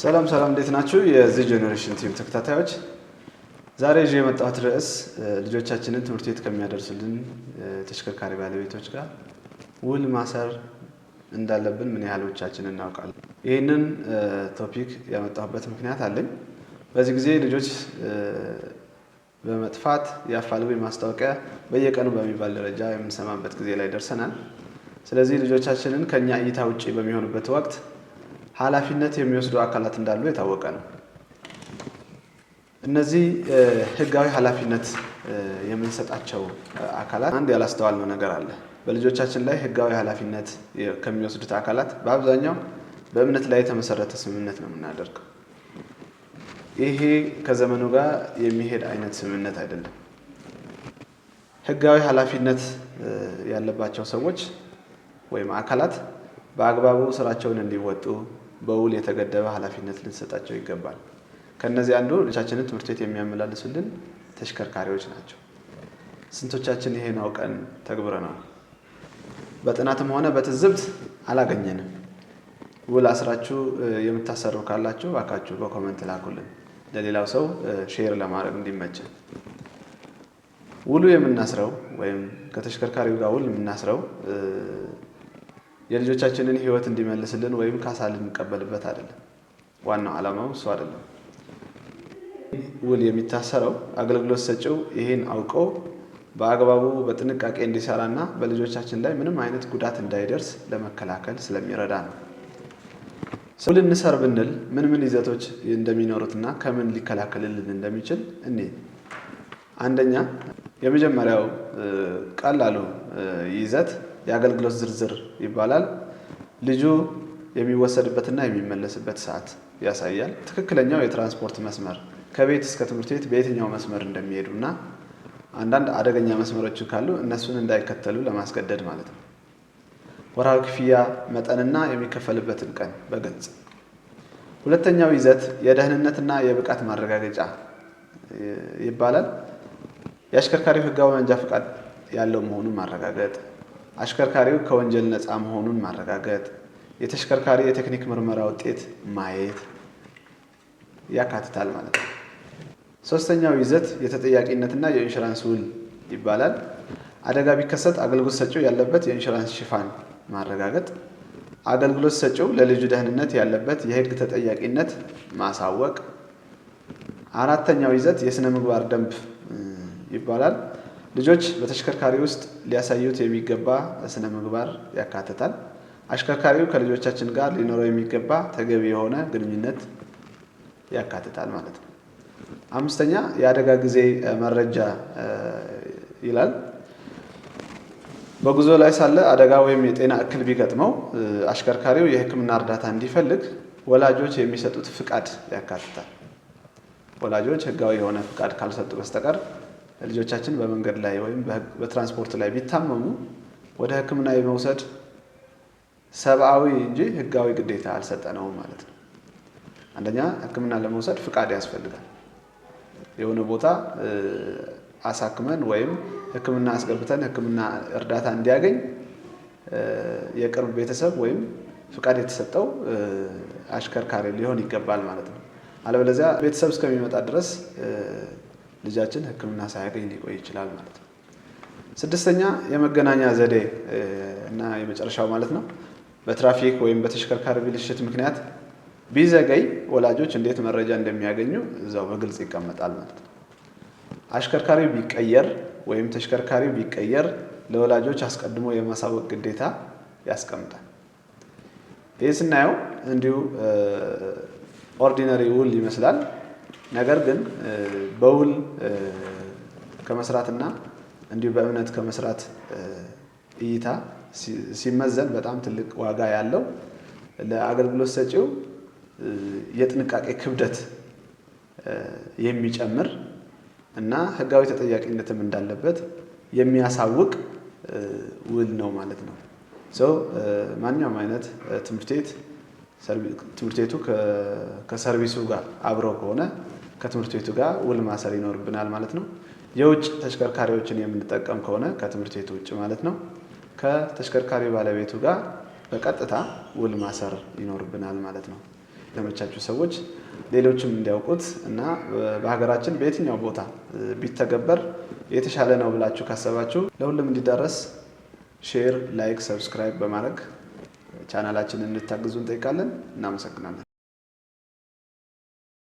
ሰላም ሰላም፣ እንዴት ናችሁ? የዚህ Generation Tube ተከታታዮች፣ ዛሬ ይዤ የመጣሁት ርዕስ ልጆቻችንን ትምህርት ቤት ከሚያደርሱልን ተሽከርካሪ ባለቤቶች ጋር ውል ማሰር እንዳለብን ምን ያህሎቻችን እናውቃለን? ይህንን topic ያመጣሁበት ምክንያት አለኝ። በዚህ ጊዜ ልጆች በመጥፋት የአፋልጉኝ ማስታወቂያ በየቀኑ በሚባል ደረጃ የምንሰማበት ጊዜ ላይ ደርሰናል። ስለዚህ ልጆቻችንን ከኛ እይታ ውጭ በሚሆኑበት ወቅት ኃላፊነት የሚወስዱ አካላት እንዳሉ የታወቀ ነው። እነዚህ ሕጋዊ ኃላፊነት የምንሰጣቸው አካላት አንድ ያላስተዋልነው ነገር አለ። በልጆቻችን ላይ ሕጋዊ ኃላፊነት ከሚወስዱት አካላት በአብዛኛው በእምነት ላይ የተመሰረተ ስምምነት ነው የምናደርገው። ይሄ ከዘመኑ ጋር የሚሄድ አይነት ስምምነት አይደለም። ሕጋዊ ኃላፊነት ያለባቸው ሰዎች ወይም አካላት በአግባቡ ስራቸውን እንዲወጡ በውል የተገደበ ኃላፊነት ልንሰጣቸው ይገባል። ከእነዚህ አንዱ ልጆቻችንን ትምህርት ቤት የሚያመላልሱልን ተሽከርካሪዎች ናቸው። ስንቶቻችን ይሄን አውቀን ተግብረነዋል? በጥናትም ሆነ በትዝብት አላገኘንም። ውል አስራችሁ የምታሰሩ ካላችሁ እባካችሁ በ comment ላኩልን፣ ለሌላው ሰው share ለማድረግ እንዲመችን። ውሉ የምናስረው ወይም ከተሽከርካሪው ጋር ውል የምናስረው የልጆቻችንን ሕይወት እንዲመልስልን ወይም ካሳ ልንቀበልበት አይደለም። ዋናው ዓላማው እሱ አይደለም። ውል የሚታሰረው አገልግሎት ሰጪው ይህን አውቆ በአግባቡ በጥንቃቄ እንዲሰራና በልጆቻችን ላይ ምንም አይነት ጉዳት እንዳይደርስ ለመከላከል ስለሚረዳ ነው። ውል እንሰር ብንል ምን ምን ይዘቶች እንደሚኖሩትና ከምን ሊከላከልልን እንደሚችል እኔ አንደኛ፣ የመጀመሪያው ቀላሉ ይዘት የአገልግሎት ዝርዝር ይባላል። ልጁ የሚወሰድበትና የሚመለስበት ሰዓት ያሳያል። ትክክለኛው የትራንስፖርት መስመር ከቤት እስከ ትምህርት ቤት በየትኛው መስመር እንደሚሄዱ እና አንዳንድ አደገኛ መስመሮች ካሉ እነሱን እንዳይከተሉ ለማስገደድ ማለት ነው። ወርሃዊ ክፍያ መጠንና የሚከፈልበትን ቀን በግልጽ። ሁለተኛው ይዘት የደህንነትና የብቃት ማረጋገጫ ይባላል። የአሽከርካሪው ሕጋዊ መንጃ ፈቃድ ያለው መሆኑን ማረጋገጥ፣ አሽከርካሪው ከወንጀል ነፃ መሆኑን ማረጋገጥ፣ የተሽከርካሪ የቴክኒክ ምርመራ ውጤት ማየት ያካትታል ማለት ነው። ሶስተኛው ይዘት የተጠያቂነትና የኢንሹራንስ ውል ይባላል። አደጋ ቢከሰት አገልግሎት ሰጪው ያለበት የኢንሹራንስ ሽፋን ማረጋገጥ፣ አገልግሎት ሰጪው ለልጁ ደህንነት ያለበት የሕግ ተጠያቂነት ማሳወቅ። አራተኛው ይዘት የስነ ምግባር ደንብ ይባላል። ልጆች በተሽከርካሪ ውስጥ ሊያሳዩት የሚገባ ስነ ምግባር ያካትታል። አሽከርካሪው ከልጆቻችን ጋር ሊኖረው የሚገባ ተገቢ የሆነ ግንኙነት ያካትታል ማለት ነው። አምስተኛ የአደጋ ጊዜ መረጃ ይላል። በጉዞ ላይ ሳለ አደጋ ወይም የጤና እክል ቢገጥመው አሽከርካሪው የሕክምና እርዳታ እንዲፈልግ ወላጆች የሚሰጡት ፍቃድ ያካትታል። ወላጆች ሕጋዊ የሆነ ፍቃድ ካልሰጡ በስተቀር ልጆቻችን በመንገድ ላይ ወይም በትራንስፖርት ላይ ቢታመሙ ወደ ሕክምና የመውሰድ ሰብአዊ እንጂ ሕጋዊ ግዴታ አልሰጠነውም ማለት ነው። አንደኛ ሕክምና ለመውሰድ ፍቃድ ያስፈልጋል። የሆነ ቦታ አሳክመን ወይም ሕክምና አስገብተን ሕክምና እርዳታ እንዲያገኝ የቅርብ ቤተሰብ ወይም ፍቃድ የተሰጠው አሽከርካሪ ሊሆን ይገባል ማለት ነው። አለበለዚያ ቤተሰብ እስከሚመጣ ድረስ ልጃችን ሕክምና ሳያገኝ ሊቆይ ይችላል ማለት ነው። ስድስተኛ የመገናኛ ዘዴ እና የመጨረሻው ማለት ነው። በትራፊክ ወይም በተሽከርካሪ ብልሽት ምክንያት ቢዘገይ ወላጆች እንዴት መረጃ እንደሚያገኙ እዛው በግልጽ ይቀመጣል ማለት ነው። አሽከርካሪው ቢቀየር ወይም ተሽከርካሪው ቢቀየር ለወላጆች አስቀድሞ የማሳወቅ ግዴታ ያስቀምጣል። ይህ ስናየው እንዲሁ ordinary ውል ይመስላል። ነገር ግን በውል ከመስራትና እንዲሁ በእምነት ከመስራት እይታ ሲመዘን በጣም ትልቅ ዋጋ ያለው፣ ለአገልግሎት ሰጪው የጥንቃቄ ክብደት የሚጨምር እና ሕጋዊ ተጠያቂነትም እንዳለበት የሚያሳውቅ ውል ነው ማለት ነው። So ማንኛውም አይነት ትምህርት ቤት፣ ትምህርት ቤቱ ከሰርቪሱ ጋር አብረው ከሆነ ከትምህርት ቤቱ ጋር ውል ማሰር ይኖርብናል ማለት ነው። የውጭ ተሽከርካሪዎችን የምንጠቀም ከሆነ፣ ከትምህርት ቤቱ ውጭ ማለት ነው፣ ከተሽከርካሪ ባለቤቱ ጋር በቀጥታ ውል ማሰር ይኖርብናል ማለት ነው። የተመቻችሁ ሰዎች ሌሎችም እንዲያውቁት እና በሀገራችን በየትኛው ቦታ ቢተገበር የተሻለ ነው ብላችሁ ካሰባችሁ ለሁሉም እንዲዳረስ share፣ like፣ subscribe በማድረግ ቻናላችንን እንድታግዙ እንጠይቃለን። እናመሰግናለን።